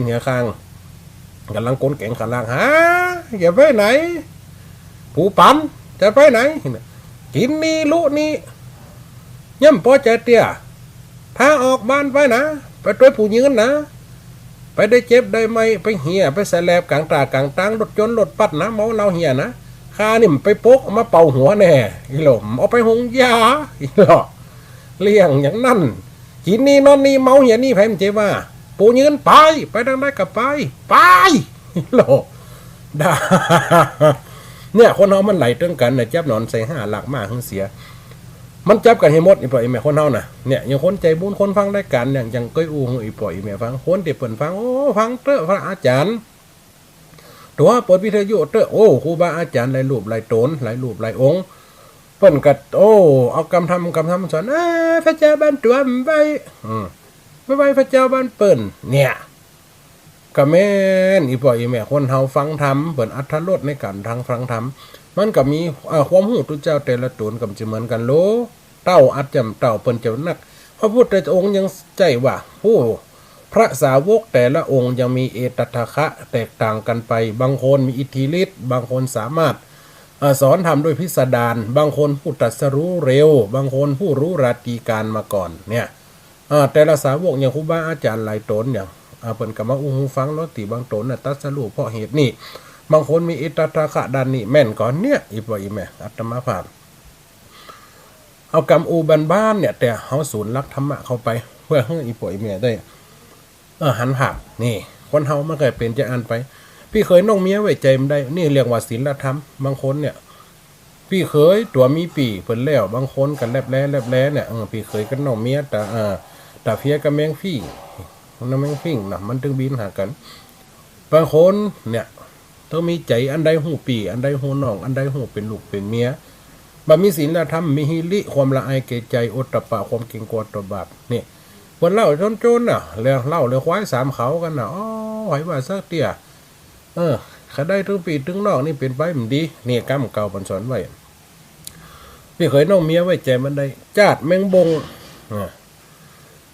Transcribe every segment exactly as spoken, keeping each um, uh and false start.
เหียข้าง ก่ำลังก๋นแก๋งข้างล่าง ฮา จะไปไหน ปู่ปั๋น จะไปไหน กิ๋นนี่ลุนี่ ยังบ่ปอใจ๋เตื้อ พาออกบ้านไปนะ ไปตวยผู้ยืนนะ ไปได้เจ็บได้ไม้ ไปเหีย ไปสะแลบก๋างต๋าก๋างตาง รถยนต์รถปั๊ดนะ เมาเหล้าเหียนะ ข้านี่บ่ไปปก มาเป่าหัวแน่ อีหล่อ บ่เอาไปหงยา อีหล่อ เรื่องอย่างนั้น กิ๋นนี่นอนนี่ เมาเหียนี่ ใผมันจะว่า ผู้ยืนไป ไปตางใดก็ไป ไป อีหล่อ ด่า เนี่ย คนเฮามันไหลเตื้องกั๋นนะ จับหนอนใส่ห้า หลากหมาหื้อเสีย มันจับกั๋นหื้อหมด อี่ป้ออี่แม่คนเฮานะ เนี่ย อย่างคนใจ๋บุญ คนฟังรายก๋านเนี่ย อย่างเกยอู้หื้ออี่ป้ออี่แม่ฟัง คนตี้เปิ้นฟัง โอ้ ฟังเต๊อะ พระอาจ๋ารย์ ตั๋วเปิดวิทยุเต๊อะ โอ้ ครูบาอาจ๋ารย์หลายรูปหลายต๋น หลายรูปหลายองค์ เปิ้นก็ โอ้ เอากำธรรม กำธรรมสอน เอ้ย พระเจ้าบ้านตั๋วบ่ไหว้ อืม บ่ไหว้พระเจ้าบ้านเปิ้น เนี่ย ก็แม่น อี่ป้ออี่แม่ คนเฮาฟังธรรม เปิ้นอรรถรสในก๋านฟังธรรม มันก็มี อ่า ความฮู้ตุ๊เจ้าแต่ละต๋นก็บ่เหมือนกั๋นโล เต้าอัดจำเต้าเปิ้นจะนัก พระพุทธองค์ยังใจ๋ว่า ผู้ พระสาวกแต่ละองค์ยังมีเอตทัคคะแตกต่างกั๋นไป บางคนมีอิทธิฤทธิ์ บางคนสามารถ เอ่อ สอนธรรมด้วยพิสดาร บางคนผู้ตรัสรู้เร็ว บางคนผู้รู้ราตรีกาลมาก่อน เนี่ย เอ่อ แต่ละสาวกอย่างครูบาอาจ๋ารย์หลายต๋นอย่าง เอ่อ เปิ้นก็มาอู้หื้อฟังเนาะ ตี้บางต๋นน่ะตรัสรู้เพราะเหตุนี้ บางคนมีเอตทัคคะด้านนี้แม่นก่อน เนี่ย อี่ป้ออี่แม่ อาตมาภาพ เอากำอู้บ้านๆ เนี่ย แต่เฮาสูนหลักธรรมะเข้าไป เปื้อหื้ออี่ป้ออี่แม่ได้ เออ หันภาพ นี่ คนเฮามันก็เป๋นจาอั้นไป ปี้เขยน้องเมียไว้ใจ๋บ่ได้ นี่เรียกว่าศีลธรรม บางคนเนี่ย ปี้เขยตั๋วมีปี้เปิ้นแล้ว บางคนก็แลบแล แลบแลเนี่ย เออ ปี้เขยกับน้องเมีย ต๋า เออ ต๋าเพียกับแมงfinง น้องแมงfinงนะ มันตึงบินหากั๋น บางคนเนี่ย ต้องมีใจ๋ อันใดฮู้ปี้ อันใดฮู้น้อง อันใดฮู้เป๋นลูกเป๋นเมีย บ่มีศีลธรรม มีหิริ ความละอายแก่ใจ๋ โอตตัปปะ ความเก๋งกั๋วต่อบาป นี่ เปิ้นเล่าโจรๆ น่ะ แล้วเล่าเรื่องควายสามเขากั๋นน่ะ อ้อ ใผว่าสักเตื้อ เออ ใค่ได้ตึงปี้ตึงน้องนี่เป๋นไปบ่ดี นี่กำเก่าเปิ้นสอนไว้ ปี้เขยน้องเมียไว้ใจ๋บ่ได้ จาดแมงบง อ่า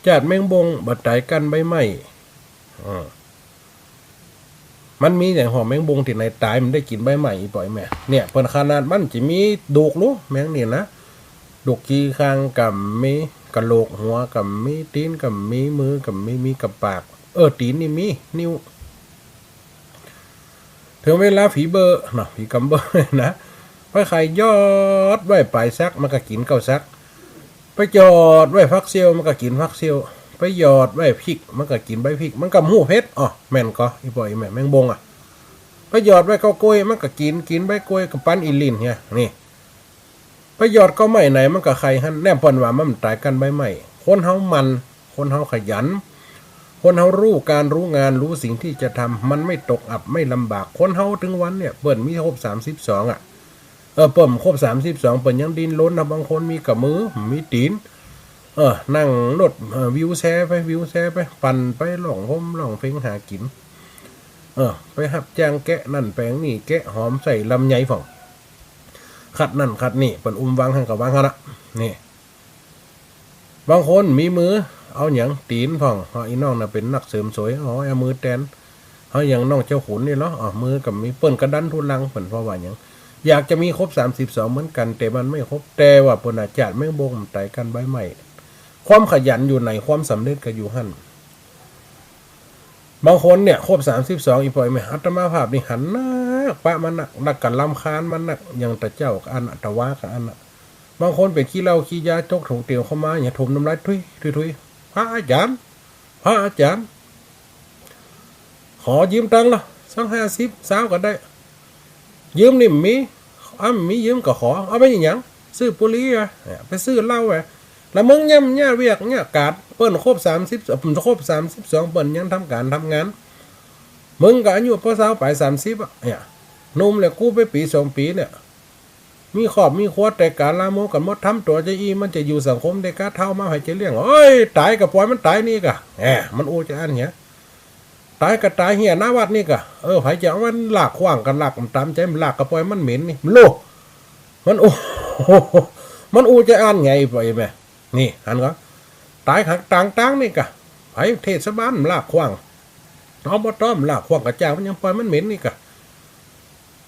จาดแมงบงบ่ต๋ายก้านใบไม้ อ่า มันมีอย่างหอมแมงบงตี้ไหนต๋าย มันได้กิ๋นใบไม้ อี่ป้ออี่แม่ เนี่ย เปิ้นขนาดมันจะมีดูกลูแมงนี่นะ ดูกขี้ข้างก็มี กะโหลกหัวก็มี ตี๋นก็มี มือก็มี มีก้าปาก เออ ตี๋นนี่มี นิ้ว เถิงเวลาผีเบ้อเนาะ ผีกำเบ้อนะ ไปใค่หยอดไว้ป๋ายสัก มันก็กิ๋นเก๊าสัก ไปหยอดไว้ผักเสี้ยว มันก็กิ๋นผักเสี้ยว ไปหยอดไว้พริก มันก็กิ๋นใบพริก มันก็บ่ฮู้เผ็ด อ้อ แม่นก่อ อี่ป้ออี่แม่ แมงบงอะ ไปหยอดไว้เก๊ากล้วย มันก็กิ๋น กิ๋นใบกล้วย ก็ปันอี่ลิ้นเหีย นี่ ไปหยอดเก๊าไม้ไหน มันก็ไข่หั้น แน่เปิ้นว่ามันต๋ายก้านใบไม้ คนเฮาหมั่น คนเฮาขยัน คนเฮาฮู้ก๋านฮู้งาน ฮู้สิ่งตี้จะทำ มันไม่ตกอับ ไม่ลำบาก คนเฮาตึงวันเนี่ย เปิ้นมีครบสามสิบสองอะ เออ เปิ้นครบสามสิบสอง เปิ้นยังดิ้นรนนะ บางคนมีก้ามือ มีตี๋น เออ นั่งรถ เออ วีลแชร์ไป วีลแชร์ไป ปั่นไป ฮ้องฮ่มฮ้องเพลงหากิ๋น เออ ไปฮับจ้างแกะนั่นแปงนี่ แกะหอมใส่ลำไยพ่อง ขัดนั่นขัดนี่ เปิ้นอุ้มวางหั้นก็วางหั้นละ นี่ บางคนมีมือ เอาหยัง ตี๋นพ่อง อ้อ อี่น้องน่ะเป๋นนักเสริมสวย อ้อ เอามือแตน เอาอย่างน้องเจ้าขุนนี่เหรอ อ้อ มือก็มี เปิ้นกระดันทุรัง เปิ้นเพราะว่าหยัง อยากจะมีครบสามสิบสองเหมือนกั๋น แต่มันไม่ครบ แต่ว่าเปิ้นน่ะจาดแมงบงบ่ต๋ายก้านใบไม้ ความขยันอยู่ไหน ความสำเร็จก็อยู่หั้น บางคนเนี่ย ครบสามสิบสอง อี่ป้ออี่แม่ อาตมาภาพนี่หันนัก ปะมันนัก นักก็รำคาญมันนัก อย่างตะเจ้าก็อั้นน่ะ ตะวาก็อั้นน่ะ บางคนเป๋นขี้เหล้าขี้ยา จกถุงเตียวเข้ามา อย่าถมน้ำลาย ถุย ถุย ถุย พระอาจ๋ารย์ พระอาจ๋ารย์ ขอยืมตังค์ละ สักห้าสิบ ซาวก็ได้ ยืมนี่บ่มี อ้ำ บ่มียืมก็ขอ เอาไปหยัง ซื้อปุหรี่อะ ไปซื้อเหล้าอะ แล้วมึงเยียะเยียะเวียกเยียะก๋าน เปิ้นครบสามสิบ เปิ้นครบสามสิบสอง เปิ้นยังทำก๋านทำงาน มึงก็อายุปอซาวป๋ายสามสิบอะ เนี่ย หนุ่มแหละ กูไปปี๋สองปี๋เนี่ย มีครอบมีครัว แต่ก๋าลาโมกั๋นหมด ทำตั๋วจะอี้ มันจะอยู่สังคมได้ก้า เฒ่ามาใผจะเลี้ยง เอ้ย ต๋ายก็ป่อยมันต๋ายนี่ก่ะ แหม มันอู้จะอั้นเหีย ต๋ายก็ต๋ายเหียหน้าวัดนี่ก่ะ เออ ใผจะเอามันลากขว้างก็ลาก มันต๋ามใจ๋ มันลากก็ป่อยมันเหม็นนี่ มันอู้ มันอู้ มันอู้จะอั้นไง ป้ออี่แม่ นี่ หันก่อ ต๋ายข้างต๋างตางนี่ก่ะ ใผเทศบาลมันลากขว้าง ตอมบ่ตอม ลากขว้างกะจ้าง มันยังป่อยมันเหม็นนี่กะ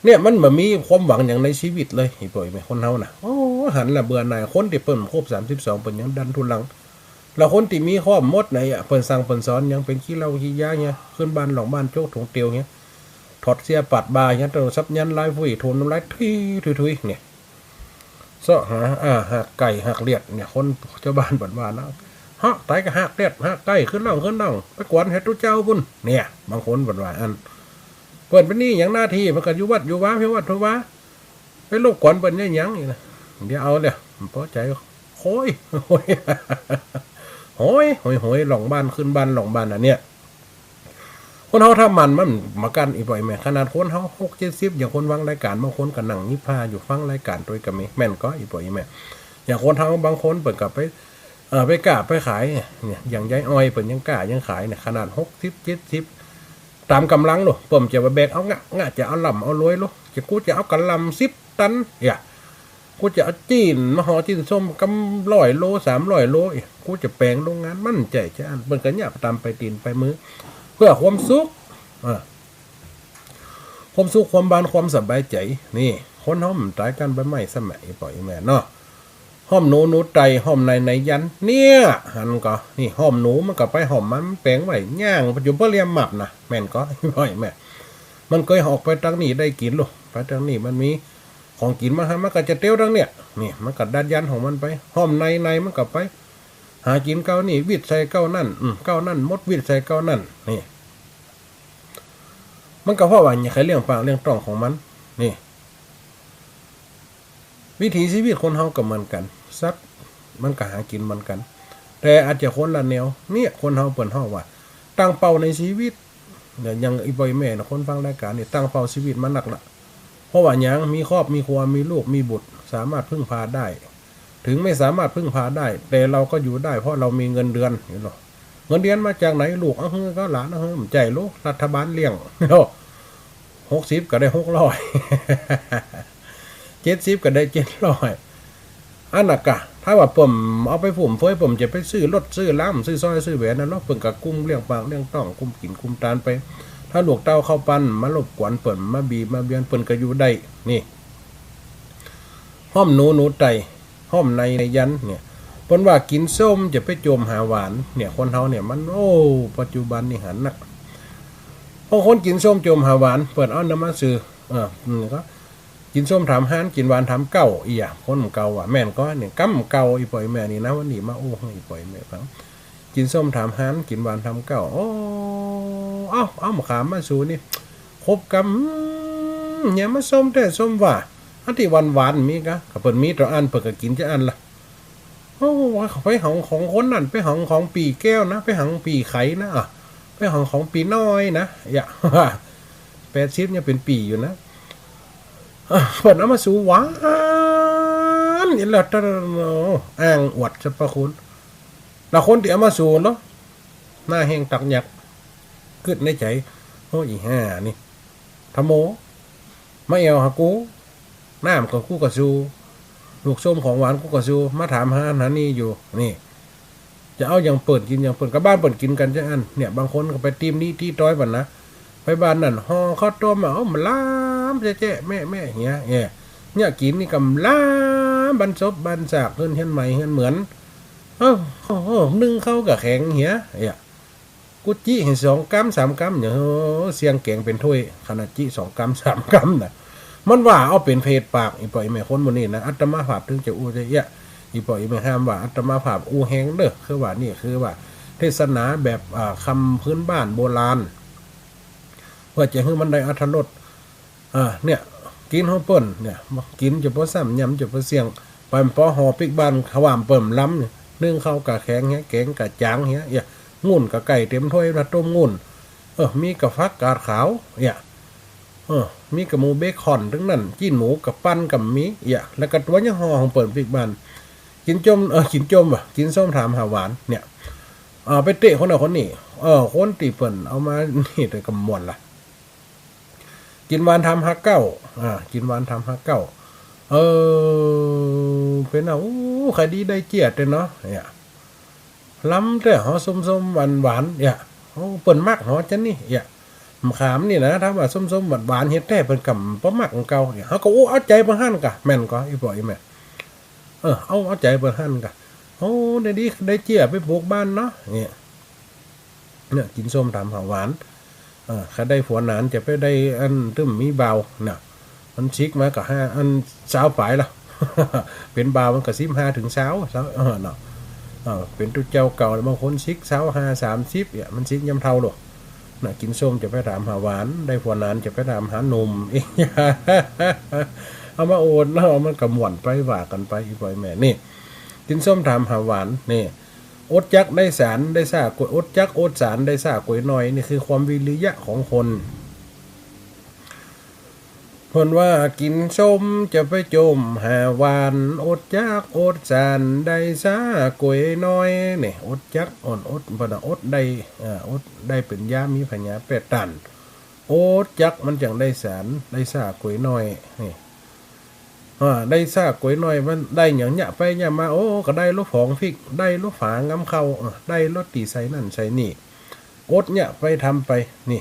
เนี่ยมันบ่มีความหวังหยังในชีวิตเลย อีป้ออีแม่ คนเฮาน่ะ โอ้ หันละเบื่อหน่าย คนตี้เปิ้นครบสามสิบสอง เปิ้นยังดันทุลัง แล้วคนตี้มีครอบหมดไหนอะ เปิ้นสั่งเปิ้นสอน ยังเป๋นขี้เหล้าขี้ยาเนี่ย ขึ้นบ้านล่องบ้านโจ๊กถงเตียวเนี่ย ถอดเสื้อปาดบ่าเนี่ย โทรศัพท์ยันไลน์ ፉย โทรน้ำลาย ถุย ถุย ถุย เนี่ย เซาะหา อ่า หากไก่ หากเลียด เนี่ย คนเจ้าบ้านเปิ้นว่านะ ฮะ ต๋ายกะหากเลียด หากไก่ ขึ้นล่อง ขึ้นล่อง ไปกวนเฮ็ดตุ๊เจ้าปุ้น เนี่ย บางคนเปิ้นว่าอั้น เปิ้นเป๋นนี่หยังหน้าตี้ มันกะอยู่วัดอยู่วา เพียงวัดเพียงวา ไปรบกวนเปิ้นยังหยังอีกนะ เดี๋ยวเอาเลย บ่ปอใจ๋ โหย โหย โหย โหย ล่องบ้าน ขึ้นบ้าน ล่องบ้าน อันเนี้ย คนเฮาถ้าหมั่นมันบ่กั๋น อีป้ออีแม่ ขนาดคนเฮาหกเจ็ดสิบ อย่างคนฟังรายก๋าน บางคนกะนั่งหยิบผ้าอยู่ฟังรายก๋านตวยกะมี แม่นก่อ อีป้ออีแม่ อย่างคนเฮาบางคนเปิ้นกะไป เอ่อ ไปก้าไปขายเนี่ย อย่างยายอ้อยเปิ้นยังก้ายังขายเนี่ย ขนาดหกสิบเจ็ดสิบ ต๋ามก๋ำลังโลด เปิ้นจะบ่แบกเอางะ งะจะเอาล่ำเอารวยโลด จะ กูจะเอากะหล่ำสิบตัน อย่า กูจะเอาจิ๊นมาห่อจิ๊นส้มกำร้อยโล สามร้อยโล อีก กูจะแป๋งโฮงงาน มันใจ๋จะอั้น เปิ้นกะเยียะต๋ามปายตี๋นปายมือ เปื้อความสุข อ่า ความสุข ความบาน ความสบายใจ๋ นี่ คนเฮามันต๋ายก้านใบไม้ซ้ำแหม อีป้ออีแม่เนาะ ห้อมหนูหนูไต่ ห้อมในในยัน เนี่ย หันก่อ นี่ ห้อมหนูมันกะไปห้อมมัน มันแป๋งไว้ ย่าง ปัจจุบันเรียมมับนะ แม่นก่อ อีป้ออีแม่ มันเกยออกไปตางนี้ได้กิ๋นโลด ไปตางนี้มันมีของกิ๋นมาหั้น มันกะจะเตียวตางเนี่ย นี่ มันกะดัดยันของมันไป ห้อมในในมันกะไป หากิ๋นเก้านี่ วิดใส่เก้านั่น อืม เก้านั่นหมด วิดใส่เก้านั่น นี่ มันกะเพราะว่าใค่เลี้ยงปากเลี้ยงต๊องของมัน นี่ วิถีชีวิตคนเฮากะเหมือนกั๋น สัตว์มันกะหากิ๋นเหมือนกั๋น แต่อาจจะคนละแนว เนี่ย คนเฮาเปิ้นฮ้องว่า ตั้งเป้าในชีวิต เนี่ย อย่างอีป้ออีแม่นะ คนฟังรายก๋านนี่ ตั้งเป้าชีวิตมานักละ เพราะว่าหยัง มีครอบมีครัว มีลูกมีบุตร สามารถพึ่งพาได้ ถึงไม่สามารถพึ่งพาได้ แต่เราก็อยู่ได้ เพราะเรามีเงินเดือน เห็นบ่ เงินเดือนมาจากไหน ลูกเอาหื้อก็หลานเอาหื้อ บ่ใจ้โล รัฐบาลเลี้ยง หกสิบกะได้หกร้อย เจ็ดสิบกะได้เจ็ดร้อย อันน่ะกะ ถ้าว่าเปิ้นเอาไปฟุ่มเฟือย เปิ้นจะไปซื้อรถซื้อลา ซื้อสร้อยซื้อแหวนนั่นเนาะ เปิ้นกะกุมเลี้ยงปากเลี้ยงต๊อง กุมกิ๋นกุมตานไป ถ้าลูกเต้าเข้าปั้นมารบกวนเปิ้น มาบีบมาเบียน เปิ้นกะอยู่ได้ นี่ ห้อมหนูหนูไต่ ห้อมในในยัน เนี่ย เปิ้นว่ากิ๋นส้มจะไปโจมหาหวาน เนี่ย คนเฮาเนี่ยมัน โอ้ ปัจจุบันนี่หันนัก บางคนกิ๋นส้มโจมหาหวาน เปิ้นเอานำมาซื่อ เออ อืม ก็กิ๋นส้มถามฮ้าน กิ๋นหวานถามเก๊า อี้หยัง คนเก่าว่า แม่นก่อ เนี่ย กำเก่า อีป้ออีแม่นี่นะ วันนี้มาอู้หื้ออีป้ออีแม่ฟัง กิ๋นส้มถามฮ้าน กิ๋นหวานถามเก๊า โอ้ เอา เอามะขามมาสู่นี่ ครบกำ อืม เหีย มาส้มแต๊ส้มว่า อันตี้หวานๆ มีก่อ กะเปิ้นมีตออั้น เปิ้นกะกิ๋นจาอั้นละ โอ้ ไปหาของคนนั้น ไปหาของปี้แก้วนะ ไปหาปี้ไขนะ อ่ะ ไปหาของปี้น้อยนะ อย่า แปดสิบยังเป๋นปี้อยู่นะ อ่ะ เปิ้นเอามาสู่หวาน นี่ละ อ้างอวดสรรพคุณ แล้วคนตี้เอามาสู่เนาะ หน้าแห้งตากหยัก กึ๊ดในใจ๋ โอ้ อีห่านี่ ทะโม มาแอ่วหากู น้ำกะกูกะสู่ ลูกส้มของหวานกูกะสู่ มาถามหาอันหานี่อยู่ นี่ จะเอาหยังเปิ้นกิ๋นหยังเปิ้น กะบ้านเปิ้นกิ๋นกั๋นจาอั้น เนี่ย บางคนกะไปตี๋มนี้ตี๋ต๊อยบัดนะ ไปบ้านนั่น ห่อข้าวต้มอะ เอามาลามแจ๊ะๆ แม่ๆ เหีย เอ้ย เนี่ย กิ๋นนี่กำลาม บ้านศพบ้านซาก เฮือนเฮียนใหม่เฮือนเหมือน เอ้า โอ้โห นึ่งข้าวกะแข็งเหีย เอ้ย กูจิให้สองกำสามกำเนี่ย โอ้ เสี้ยงแก๋งเป๋นถ้วย ขนาดจิสองกำสามกำน่ะ มันว่าเอาเป๋นเผดปาก อีป้ออีแม่คนหมู่นี้นะ อาตมาภาพเถิงจะอู้จะเอี้ยะ อีป้ออีแม่ห้ามว่า อาตมาภาพอู้แฮงเด้อ คือว่านี่คือว่า เทศนาแบบ อ่า คำพื้นบ้านโบราณ เปื้อจะหื้อมันได้อรรถรส อ่า เนี่ย กิ๋นของเปิ้นเนี่ย กิ๋นจะบ่ซ้ำ ยำจะบ่เสี้ยง ไปปอห่อปิ๊กบ้าน ขว้ามเปิ้นลำเนี่ย นึ่งข้าวกะแข็งเหีย แก๋งกะจ๋างเหีย เอี้ย งูนกะใก้เต๋มถ้วยนะ ต้มงูน เออ มีกะผักกาดขาว เอี้ย เออ มีกะหมูเบคอนตึงนั้น จิ๊นหมูกะปั้นกะมี เอี้ย แล้วกะตั๋วยังห่อของเปิ้นปิ๊กบ้าน กิ๋นจ้ม เออ กิ๋นจ้มว่ะ กิ๋นส้มถามหาหวาน เนี่ย อ่า ไปเต๊ะคนนั้นคนนี้ เออ คนตี้เปิ้นเอามานี่แต่กะม่วนละ กิ๋นหวานถามหาเก๊า อ่า กิ๋นหวานถามหาเก๊า เออ เป๋นอะ อู้ ขายดีได้เจี้ยเต๊อะเนาะ เนี่ย ลำแต๊หอส้มๆ หวานๆ เนี่ย โอ้ เปิ้นมักหอจานี่ เนี่ย ขามนี่นะ ถ้าว่าส้มๆ หวานๆ เฮ็ดแต๊เปิ้นก็บ่มักของเก่าเนี่ย เฮาก็ โอ้ เอาใจ๋เปิ้นหั้นก่ะ แม่นก่อ อี่ป้ออี่แม่ เออ เอา เอาใจ๋เปิ้นหั้นก่ะ โอ้ ได้ดี ได้เจื้อไปปลูกบ้านเนาะ เนี่ย เนี่ย กิ๋นส้มถามหาหวาน เออ ใค่ได้ผัวหนานจะไปได้อันตึมมีบ่าวน่ะ มันสิกมาก็ห้า อันซาวป๋ายละ เป๋นบ่าวมันก็สิบห้าเถิงซาว ซาว เออ เนาะ เออ เป๋นตุ๊เจ้าเก่าแล้วบางคนสิกซาวห้า สามสิบ เนี่ย มันสิกยามเฒ่าโลด น่ะ กิ๋นส้มจะไปถามหาหวาน ได้ผัวหนานจะไปถามหาหนุ่ม เอามาโอดเนาะ มันก็ม่วนไปว่ากั๋นไป อี่ป้ออี่แม่ นี่ กิ๋นส้มถามหาหวาน นี่ อดจักได้สาน ได้ซ่ากวย อดจักอดสาน ได้ซ่ากวยน้อย นี่คือความวิริยะของคน เปิ้นว่ากิ๋นส้มจะไปจ้มหาหวาน อดจักอดสาน ได้ซ่ากวยน้อย นี่ อดจัก อ่อน อด เปิ้นว่าอดได้ เอ่อ อดได้เป๋นยา มีผญาแปดต้าน อดจักมันจั่งได้สาน ได้ซ่ากวยน้อย นี่ อ่า ได้ซ่ากวยน้อย มันได้หยังเยียะไปเยียะมา โอ้ ก็ได้ลวดฝองผิก ได้ลวดฝางำเข้า เออ ได้ลวดตี้ใส่นั่นใส่นี่ อดเยียะไปทำไป นี่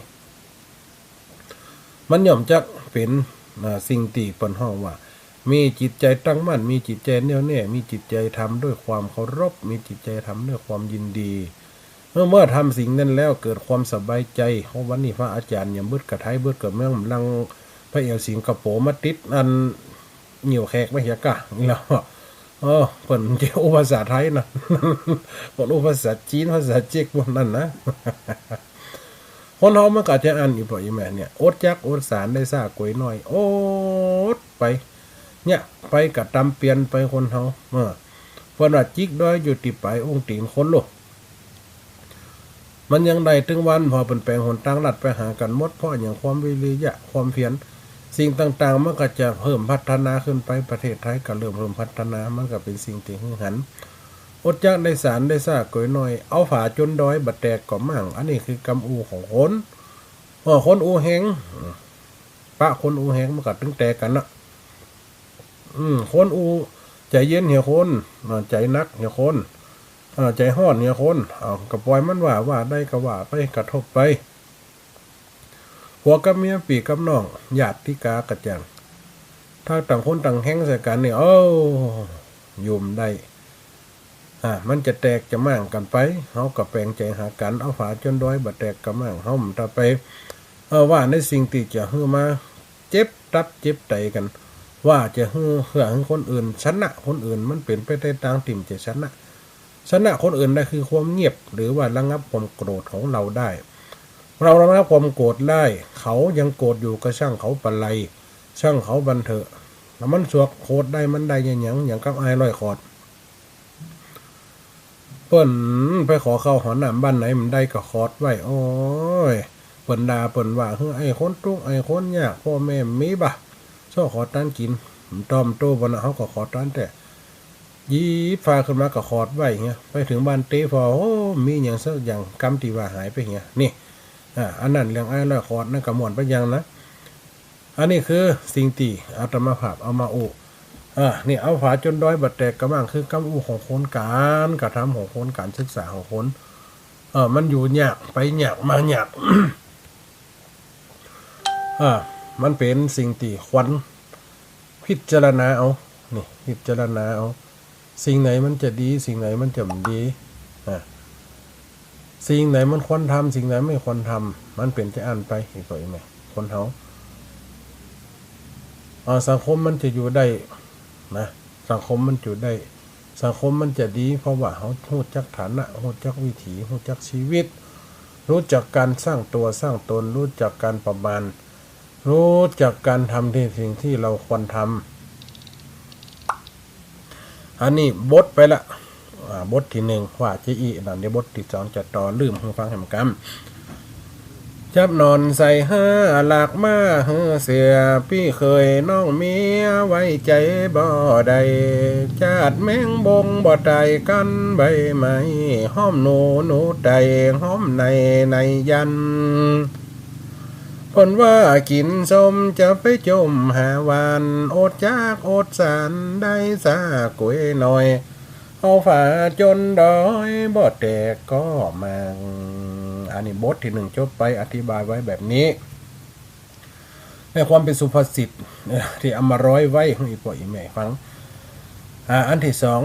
มันย่อมจักเป๋น อ่า สิ่งตี้เปิ้นฮ้องว่า มีจิตใจ๋ตั้งมั่น มีจิตใจ๋แน่วแน่ มีจิตใจ๋ทำด้วยความเคารพ มีจิตใจ๋ทำด้วยความยินดี เมื่อ เมื่อทำสิ่งนั้นแล้วเกิดความสบายใจ๋ โอ้ วันนี้พระอาจ๋ารย์หยังเบิดกะไทยเบิดกะเมือง หลังไปแอ่วสิงคโปร์มาติดอันงิ้วแขกไว้เหียก่า นี่แหละ เออ เปิ้นจะอู้ภาษาไทยนะ เปิ้นอู้ภาษาจีน ภาษาเจ๊กพวกนั้นนะ คนเฮามันก็จะอั้น อี่ป้ออี่แม่ เนี่ย อดจักอดสาน ได้ซ่ากวยน้อย อดไป เนี่ย ไปกะตำเปียนไปคนเฮา เออ เปิ้นว่าจิกดอยอยู่ตี้ป๋ายองค์ตี๋นคนโลด มันยังได้ตึงวัน ผ่อเปิ้นแป๋งหนตางลัดไปหากั๋นหมด เพราะหยัง ความวิริยะ ความเพียร สิ่งต่างๆ มันก็จะเพิ่มพัฒนาขึ้นไป ประเทศไทยก็เริ่มเพิ่มพัฒนา มันก็เป๋นสิ่งตี้หื้อหัน อดจักได้สาน ได้ซ่ากวยน้อย เอาฝาจ๋นดอยบ่แตกก็มั่ง อันนี้คือกำอู้ของคน เออ คนอู้แฮง ปะคนอู้แฮงมันก็ตึงแตกกั๋นนะ อืม คนอู้ใจ๋เย็นเหียคน อ่า ใจ๋หนักเหียคน อ่า ใจ๋ฮ้อนเหียคน อ้าว ก็ป่อยมันว่า ว่าได้ก็ว่าไป กระทบไป ผัวกับเมีย ปี้กับน้อง ญาติกาก็จั่ง ถ้าต่างคนต่างแฮงใส่กั๋นนี่ โอ้ อยู่บ่ได้ อ่า มันจะแตกจะมั่งกั๋นไป เฮาก็แป๋งใจ๋หากั๋น เอาฝาจ๋นดอยบ่แตกก็มั่ง เฮาบ่ต้องไป เออ ว่าในสิ่งตี้จะหื้อมาเจ็บตับเจ็บไตกั๋น ว่าจะหื้อ เพื่อหื้อคนอื่นชนะคนอื่น มันเป๋นไปได้ตางตี้บ่จะชนะ ชนะคนอื่นได้คือความเงียบ หรือว่าระงับความโกรธของเราได้ เราระงับความโกรธได้ เขายังโกรธอยู่ก็ช่างเขาปะไร ช่างเขามันเถอะ แล้วมันสวกโขดได้ มันได้หยัง หยังกับอ้ายร้อยขอด เปิ้นไปขอข้าวหอน้ำบ้านไหนบ่ได้ก็ขอดไว้ โอ้ย เปิ้นด่าเปิ้นว่า หื้อ ไอ้คนตุ๊กข์ ไอ้คนยาก ป้อแม่บ่มีบ่ะ ซ้อขอตานกิ๋น บ่ต้อมโต้บ่นะ เฮาก็ขอตานแต๊ หยิบฝาขึ้นมาก็ขอดไว้เหีย ไปเถิงบ้านเต๊ ผ่อ โอ้ มีหยังสักอย่าง กำตี้ว่าหายไปเหีย นี่ อ่า อันนั้นเรื่องอ้ายร้อยขอดนั่นก็ม่วนไปอย่างนะ อันนี้คือสิ่งตี้อาตมาภาพเอามาอู้ อ่า นี่ เอาฝาจ๋นดอยบ่แตกก็มั่ง คือกำอู้ของคน ก๋านกระทำของคน ก๋านศึกษาของคน เออ มันอยู่ยาก ไปยาก มายาก อ่า มันเป๋นสิ่งตี้ควรพิจารณาเอา นี่ พิจารณาเอา สิ่งไหนมันจะดี สิ่งไหนมันจะบ่ดี อ่า สิ่งไหนมันควรทำ สิ่งไหนไม่ควรทำ มันเป๋นจะอั้นไป เห็นก่อไหม คนเฮา อ่า สังคมมันจะอยู่ได้นะ สังคมมันอยู่ได้ สังคมมันจะดี เพราะว่าเฮาฮู้จักฐานะ ฮู้จักวิถี ฮู้จักชีวิต รู้จักก๋านสร้างตั๋วสร้างตน รู้จักก๋านประมาณ รู้จักก๋านทำในสิ่งตี้เราควรทำ อันนี้บทไปละ อ่า บทตี้หนึ่งว่าจะอี้ อันนี้บทตี้สองจะต่อ ลืมหื้อฟังแหมกำ จับหนอนใส่ห้าหลากมาหื้อเสีย ปี้เขยน้องเมียไว้ใจ๋บ่ได้ จาดแมงบงบ่ตายกั๋น ใบไม้ฮ้อมหนู หนูไต่ฮ้อมใน ในยัน เปิ้นว่ากิ๋นส้มจะไปจ้มหาหวาน อดจักอดสานได้ซ่ากวยน้อย เอาฝาจ๋นดอยบ่แตกก็มั่ง อันนี้บทตี้นึ่งจบไป อธิบายไว้แบบนี้ ในความเป๋นสุภาษิต เอ่อ ตี้เอามาร้อยไว้หื้ออี่ป้ออี่แม่ฟัง อ่า อันตี้สอง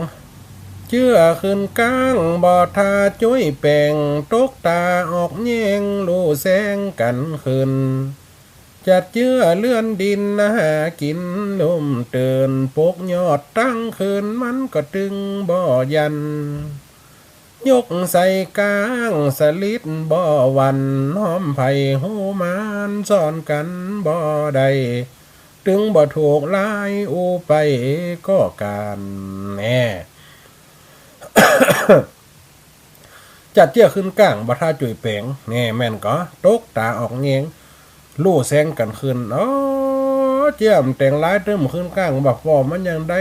เจื้อขึ้นก้างบ่ถ้าจุ้ยแป๋ง ตกต๋าออกแยง ลู่แสงกั๋นขึ้น จัดเจื้อเลื่อนดินหากิ๋นลุ่มตื่น ปลูกยอดตังคืนมันก็ตึงบ่หยัน ยกใส่ก้างสลิดบ่หวั่น ห้อมไผฮู้มันสอนกั๋นบ่ได้ ตึงบ่ถูกหลายอู้ไปก็ก๋านแน่ จัดเจื้อขึ้นก้างบ่ถ้าจุ้ยแป๋ง แน่แม่นก่อ ตกต๋าออกแยง ลู่แสงกั๋นขึ้น อ๋อ เจื้อมันแต๋งหลายตึ้มขึ้นก้าง บ่าป้อมันยังได้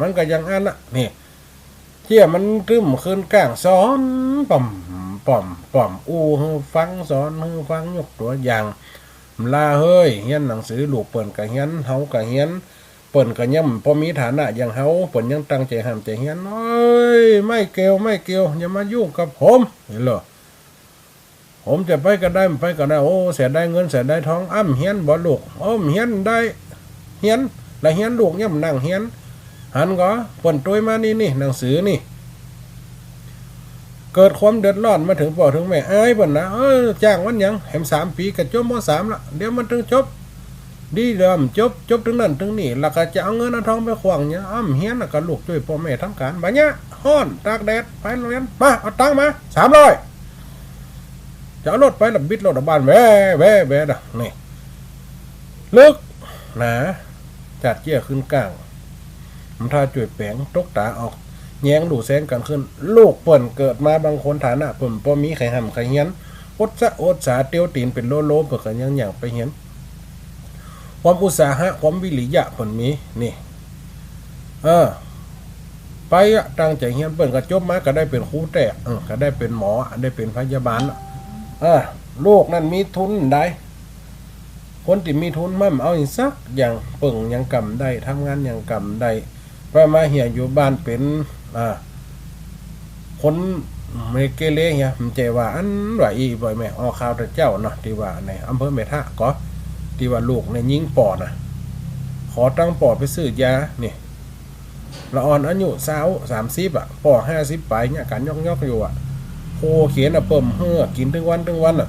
มันก็ยังอั้นละ นี่ เจื้อมันตึ้มขึ้นก้าง สอนป้อมป้อมป้อม อู้หื้อฟัง สอนหื้อฟัง ยกตั๋วอย่าง ลาเฮ้ย เฮียนหนังสือ ลูกเปิ้นก็เฮียน เฮาก็เฮียน เปิ้นก็ยังบ่มีฐานะอย่างเฮา เปิ้นยังตั้งใจ๋ฮ่ำใจ๋เฮียน เอ้ย ไม่เกี่ยว ไม่เกี่ยว อย่ามายุ่งกับผม หันก่อ ผมจะไปก็ได้ บ่ไปก็ได้ โอ้ เสียดายเงิน เสียดายทอง อ้ำเฮียนบ่ลูก อ้ำเฮียนได้ เฮียน ละเฮียนลูกยังบ่นั่งเฮียน หันก่อ เปิ้นตวยมานี่ นี่ หนังสือนี่ เกิดความเดือดร้อนมาเถิงป้อเถิงแม่ อายเปิ้นนะ เออ จ้างมันหยัง แหมสามปี๋ก็จบ ม.สาม ละ เดี๋ยวมันตึงจบ ดีเดิม จบ จบตึงนั้นตึงนี่ แล้วก็จะเอาเงินเอาทองไปขว้างหยัง อ้ำเฮียน แล้วก็ลูกจ้วยป้อแม่ทำก๋าน บ่าเยียะ ฮ้อน ตากแดด ไปโฮงเฮียน มา เอาตังค์มา สามร้อย จะเอารถไป แล้วบิดรถออกบ้าน แว่ แว่ แว่ นะ นี่ ลึก หนา จัดเจื้อขึ้นก้าง บ่ถ้าจุ้ยแป๋ง ตกต๋าออกแยง ลู่แสงกั๋นขึ้น ลูกเปิ้นเกิดมาบางคนฐานะเปิ้นบ่มี ใค่ฮ่ำใค่เฮียน อดสะอดสา เตียวตี๋นเป๋นโลโล เปิ้นก็ยังย่างไปเฮียน ความอุตสาหะ ความวิริยะเปิ้นมี นี่ เออ ไปอะ ตั้งใจ๋เฮียน เปิ้นก็จบมาก็ได้เป๋นครูแต๊ เออ ก็ได้เป๋นหมอ ได้เป๋นพยาบาลอะ เออ ลูกนั้นมีทุนได้ คนตี้มีทุนมันเอาหยังสักอย่าง เปิ้งหยังก่ำได้ ทำงานหยังก่ำได้ ไปมาเหียอยู่บ้านเป๋น อ่า คนเมเกเรเหีย บ่ใจ้ว่าอันว่าอี้บ่อยแม่ ออกข่าวตะเจ้าเนาะ ตี้ว่าในอำเภอแม่ทะก่อ ตี้ว่าลูกเนี่ยยิงป้อนะ ขอตังค์ป้อไปซื้อยา นี่ ละอ่อนอายุซาว สามสิบ อะ ป้อห้าสิบป๋ายเนี่ย ก๋านยอกๆ อยู่อะ โคเขียนอะ เปิ้มหื้อกิ๋นตึงวันตึงวันอะ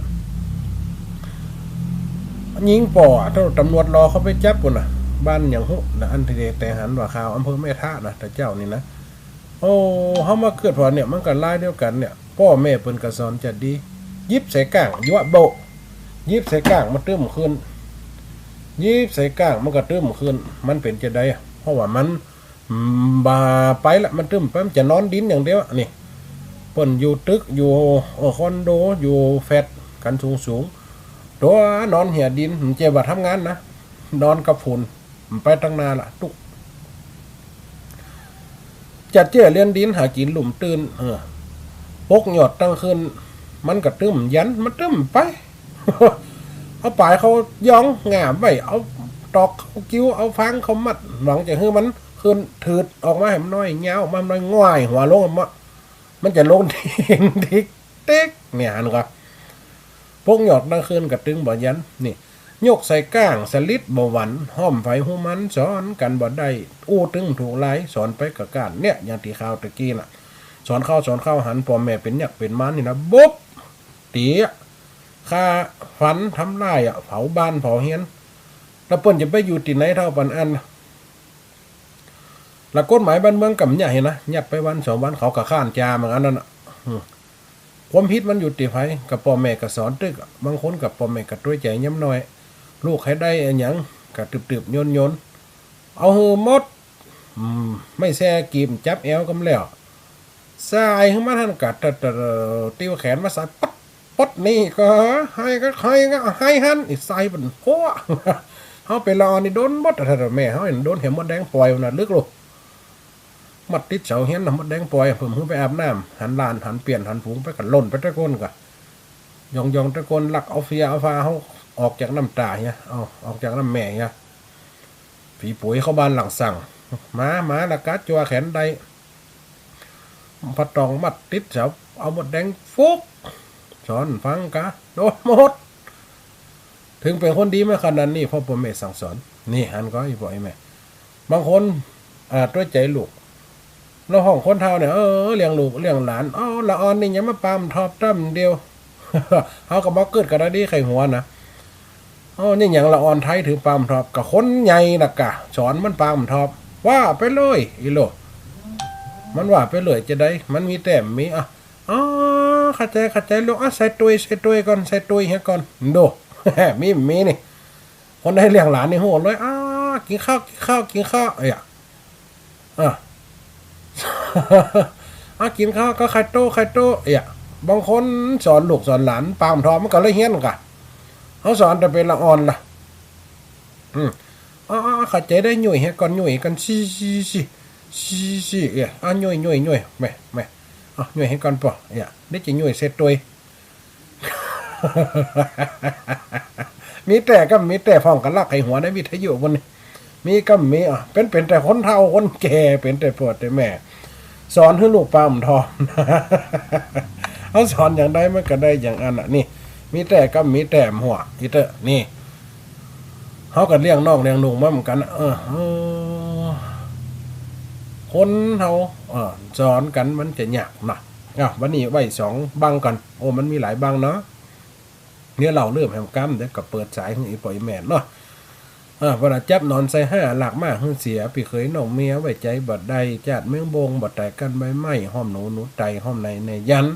ยิงป้ออะ ถ้าตำรวจรอเข้าไปจับปู้นน่ะ บ้านหยังฮู้นะ อันตี้แตหันว่าข่าวอำเภอแม่ทะนะ ตะเจ้านี่นะ โอ้ เฮามาเกิดพอเนี่ย มันก็ลายเดียวกั๋นเนี่ย ป้อแม่เปิ้นก็สอนจะดี ยิบใส่ก้าง ยั่วโบะ ยิบใส่ก้าง มันตึ้มขึ้น ยิบใส่ก้าง มันก็ตึ้มขึ้น มันเป๋นจะใดอะ เพราะว่ามัน อืม บ่าไปละ มันตึ้มไป มันจะนอนดินอย่างเดียวอะ นี่ เปิ้นอยู่ตึก อยู่ เออ คอนโด อยู่แฟลต กั๋นสูงๆ ตั๋วนอนเหียดิน บ่ใจ้ว่าทำงานนะ นอนกับฝุ่น บ่ไปตังหน้าละ ตุ๊ก จัดเจื้อเลื่อนดินหากิ๋นลุ่มตื่น เออ ปลูกยอดตังคืน มันก็ตึ้มหยัน มันตึ้มไป เอาป๋ายเขาย้องง่ามไว้ เอาตอกเขากิ้ว เอาฟางเขามัด หวังจะหื้อมันขึ้นถืดออกมาหื้อมันน้อย ยาวมาหื้อมันน้อย ง่ายหัวลงมา มันจะลงทิ้งติ๊กติ๊ก เนี่ย หันก่อ ปลูกยอดตังคืนก็ตึงบ่หยัน นี่ ยกใส่ก้างสลิดบ่หวั่น ห้อมไผฮู้มันสอนกั๋นบ่ได้ อู้ตึงถูกหลาย สอนไปก็ก๊าน เนี่ย อย่างตี้ข่าวตะกี้น่ะ สอนเข้า สอนเข้า หันป้อแม่เป๋นยักษ์เป๋นมารนี่นะ บุบ ตี๋อะ ฆ่า ฟัน ทำลายอะ เผาบ้าน เผาเฮียน แล้วเปิ้นจะไปอยู่ตี้ไหนเต้าปานอั้นน่ะ แล้วกฎหมายบ้านเมืองก็บ่ใหญ่นะ ยับไปวันสองวันเขาก็ค้านจาเหมือนอันนั้นน่ะ อืม ความผิดมันอยู่ตี้ใผ ก็ป้อแม่ก็สอนตึกอะ บางคนก็ป้อแม่ก็ตวยใจ๋ยามน้อย ลูกใค่ได้อะหยังก็ตึบๆ โยนๆ เอาหื้อหมด อืม ไม้แส้กีบจับแอวกำแล้ว สายหื้อมันหั้นก็ตะ ตะ ตะ ติวแขนมาสาย ปัด ปัดนี่ก็ไห้ก็ไห้ก็ไห้หั้น อีกสายเปิ้นโพะ เฮาไปละอ่อนนี่โดนหมดอะ ถ้าแม่เฮาหั้นโดนเห็นมดแดงป่อยน่ะ ลึกลูก มัดติดเสาเฮียนน่ะ มดแดงป่อย เปิ้นหื้อไปอาบน้ำ หันหลาน หันเปี้ยน หันฝูงไปก็ล่นไปตะโกนก็ ย่องๆ ตะโกนลักเอาเฟียเอาฟาเฮาออกจากน้ำต๋าเหีย เอาออกจากน้ำแม่เหีย ผีป๋วยเข้าบ้านหลังสั่ง มา มา ละกัดจั่วแขนได้ ผ้าตองมัดติดเสา เอามดแดงฟุก สอนฟังกา โดนหมด เถิงเป๋นคนดีมาขนาดนี้ เพราะป้อแม่สั่งสอน นี่หันก่อ อี่ป้ออี่แม่ บางคน อ่า ตวยใจ๋ลูก แล้วห้องคนเฒ่าเนี่ย เออ เลี้ยงลูกเลี้ยงหลาน เอ้า ละอ่อนนี่ยังมาปามทอบต้ำเดียว เฮาก็บ่กึ๊ดกะดาดีใค่หัวนะ เอ้า นี่หยังละอ่อนไท้ถือปามทอบ กะคนใหญ่น่ะกะ สอนมันปามทอบ ว่าไปเลย อี่โล มันว่าไปเลยจะใด มันมีแต๊บ่มี อ่ะ อ๋อ เข้าใจ๋ เข้าใจ๋ลูก อ่ะ ใส่ตุ๊ย ใส่ตุ๊ยก่อน ใส่ตุ๊ยเหียก่อน โด มี มีนี่ คนใดเลี้ยงหลานนี่ฮู้เลย อ้า กิ๋นข้าว กิ๋นข้าว กิ๋นข้าว เอ้ย อ่ะ อ่ะ กิ๋นข้าวก็ไข่โต้ ไข่โต้ เอ้ย บางคนสอนลูกสอนหลานปามทอบมันก็เลยเฮี้ยนกะ เฮาสอนแต่เป๋นละอ่อนล่ะ อืม อ๋อ อ๋อ เข้าใจ๋ได้ ยุ่ยเหียก่อน ยุ่ยก่อน สี่ สี่ สี่ สี่ สี่ เอ้ย อ่ะ ยุ่ย ยุ่ย ยุ่ย แม่ แม่ อ่ะ ยุ่ยเหียก่อนป้อ เอ้ย เดี๋ยวจะยุ่ยใส่ตุ๊ย มีแต๊กำมีแต๊ พ่องกะลักใค่หัวในวิทยุปุ้นนี่ มีกำมี อ่ะ เป๋น เป๋นแต่คนเฒ่าคนแก่ เป๋นแต่ป้อแต่แม่ สอนหื้อลูกปามทอบ เฮาสอนอย่างใดมันก็ได้อย่างอั้นน่ะ นี่ มีแต๊กำมีแต๊หัว อี่เต๊อะ นี่ เฮาก็เลี้ยงน้องเลี้ยงนุ่งมาเหมือนกั๋นน่ะ เออ เออ คนเฮา เออ สอนกั๋นมันจะยากเนาะ อ่ะ วันนี้ไว้สองบั้งก่อน โอ้ มันมีหลายบั้งเนาะ เดี๋ยวเล่าเริ่มแหมกำ เดี๋ยวก็เปิดสายหื้ออี่ป้ออี่แม่เนาะ อ่า เปิ้นว่าจับหนอนใส่ห้า ลากมาหื้อเสีย ปี้เขยน้องเมียไว้ใจ๋บ่ได้ จาดแมงบงบ่แตกก้านใบไม้ ห้อมหนูหนูไต่ ห้อมในในยัน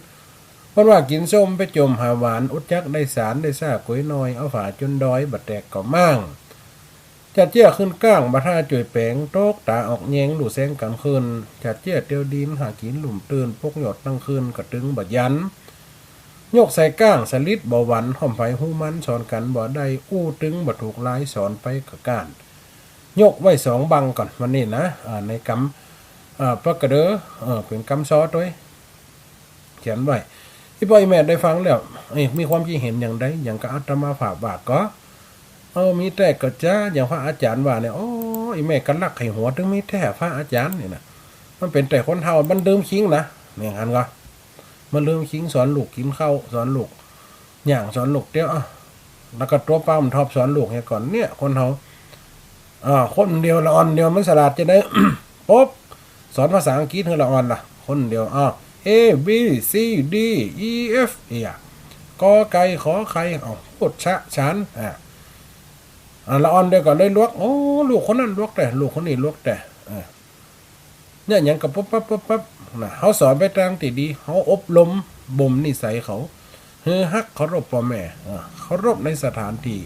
เปิ้นว่ากิ๋นส้มไปจ่มหาหวาน อดจักได้สารได้ซ่าก๋วยน้อย เอาฝาจ๋นดอยบ่แตกก็ม้าง จัดเจี้ยขึ้นก้างบ่ถ้าจ้วยแป๋ง ตกต๋าออกแยงลู่แสงก๋างคืน จัดเจี้ยเตียวดินหากิ๋นลุ่มตื่น ปกยอดตึงคืนก็ตึงบ่ยัน ยกใส่ก้างสลิดบ่หวั่น ห้อมไผฮู้มันสอนกั๋นบ่ได้ อู้ตึงบ่ถูกลายสอนไปก็ก้าน ยกไว้สองบั้งก่อนวันนี้นะ อ่า ในกำ ปะกะเดอ เออ เป๋นกำซ้อตวย เขียนไว้ อี่ป้ออี่แม่ได้ฟังแล้ว เอ้ย มีความคิดเห็นอย่างใด อย่างกับอาตมาภาพว่าก่อ เออ มีแต๊ก็จะ อย่างพระอาจ๋ารย์ว่าเนี่ย โอ้ อี่แม่กะลักใค่หัว ตึงมีแต๊พระอาจ๋ารย์นี่นะ มันเป๋นแต่คนเฒ่า มันลืมคิงนะ เนี่ยหันก่อ มันลืมคิงสอนลูกกิ๋นข้าว สอนลูกย่าง สอนลูกเตียว อ่ะ แล้วก็ตั๋วปามทอบสอนลูกเหียก่อน เนี่ย คนเฮา อ่า คนเดียวละอ่อนเดียวมันสลาดจะได้ ปุ๊บ สอนภาษาอังกฤษหื้อละอ่อนล่ะ คนเดียว อ้าว A B C D E F เอ้ย กอไก่ขอไข่ อ้าว พูดชะฉาน อ่า อ่า ละอ่อนเดียวก็เลยลวก โอ้ ลูกคนนั้นลวกแต๊ ลูกคนนี้ลวกแต๊ อ่า เนี่ย หยังก็ปุ๊บปั๊บปุ๊บปั๊บนะ เฮาสอนไปตางตี้ดี เฮาอบรมบ่มนิสัยเขา หื้อฮักเคารพป้อแม่ อ่า เคารพในสถานตี้